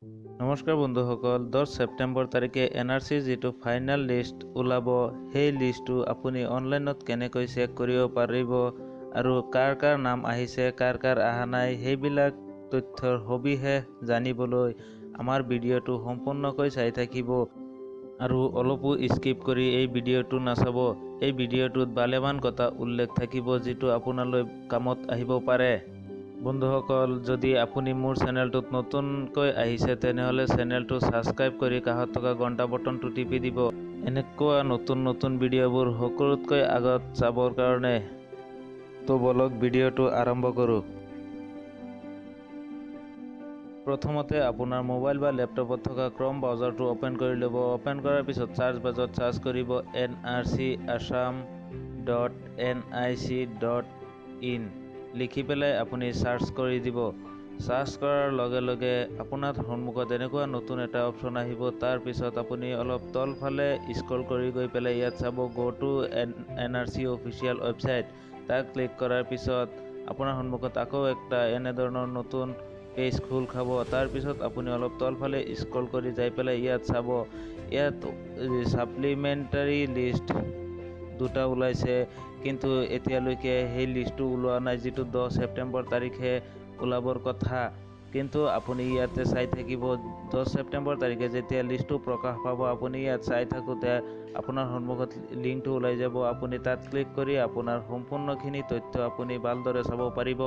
নমস্কাৰ বন্ধুসকল, 10 ছেপ্টেম্বৰ তাৰিখে এন আৰ চিৰ যিটো ফাইনেল লিষ্ট ওলাব, সেই লিষ্টটো আপুনি অনলাইনত কেনেকৈ চেক কৰিব পাৰিব আৰু কাৰ কাৰ নাম আহিছে, কাৰ কাৰ অহা নাই, সেইবিলাক তথ্যৰ সবিশেষ জানিবলৈ আমাৰ ভিডিঅ'টো সম্পূৰ্ণকৈ চাই থাকিব আৰু অলপো স্কিপ কৰি এই ভিডিঅ'টো নাচাব। এই ভিডিঅ'টোত ভালেমান কথা উল্লেখ থাকিব যিটো আপোনালৈ কামত আহিব পাৰে। বন্ধুসকল, যদি আপুনি মোৰ চেনেলটোত নতুনকৈ আহিছে, তেনেহ'লে চেনেলটো ছাবস্ক্ৰাইব কৰি কাষত থকা ঘণ্টা বটনটো টিপি দিব, এনেকুৱা নতুন নতুন ভিডিঅ'বোৰ সকলোতকৈ আগত চাবৰ কাৰণে। তো বলক, ভিডিঅ'টো আৰম্ভ কৰোঁ। প্ৰথমতে আপোনাৰ মোবাইল বা লেপটপত থকা ক্ৰম ব্ৰাউজাৰটো অ'পেন কৰি ল'ব। অ'পেন কৰাৰ পিছত চাৰ্চ বাজত চাৰ্চ কৰিব N R C Assam dot N I C dot in লিখি পেলাই আপুনি চাৰ্চ কৰি দিব। চাৰ্চ কৰাৰ লগে লগে আপোনাৰ সন্মুখত এনেকুৱা নতুন এটা অপশ্যন আহিব। তাৰপিছত আপুনি অলপ তলফালে স্ক্ৰল কৰি গৈ পেলাই ইয়াত চাব গ' two N R C official website. তাত ক্লিক কৰাৰ পিছত আপোনাৰ সন্মুখত আকৌ এটা এনেধৰণৰ নতুন পেজ খোল খাব। তাৰপিছত আপুনি অলপ তলফালে স্ক্ৰল কৰি যাই পেলাই ইয়াত চাব, ইয়াত ছাপ্লিমেণ্টাৰী লিষ্ট দুটা ওলাইছে, কিন্তু এতিয়ালৈকে সেই লিষ্টটো ওলোৱা নাই যিটো 10 ছেপ্টেম্বৰ তাৰিখে ওলাবৰ কথা। কিন্তু আপুনি ইয়াতে চাই থাকিব, 10 ছেপ্টেম্বৰ তাৰিখে যেতিয়া লিষ্টটো প্ৰকাশ পাব, আপুনি ইয়াত চাই থাকোঁতে আপোনাৰ সন্মুখত লিংকটো ওলাই যাব। আপুনি তাত ক্লিক কৰি আপোনাৰ সম্পূৰ্ণখিনি তথ্য আপুনি ভালদৰে চাব পাৰিব।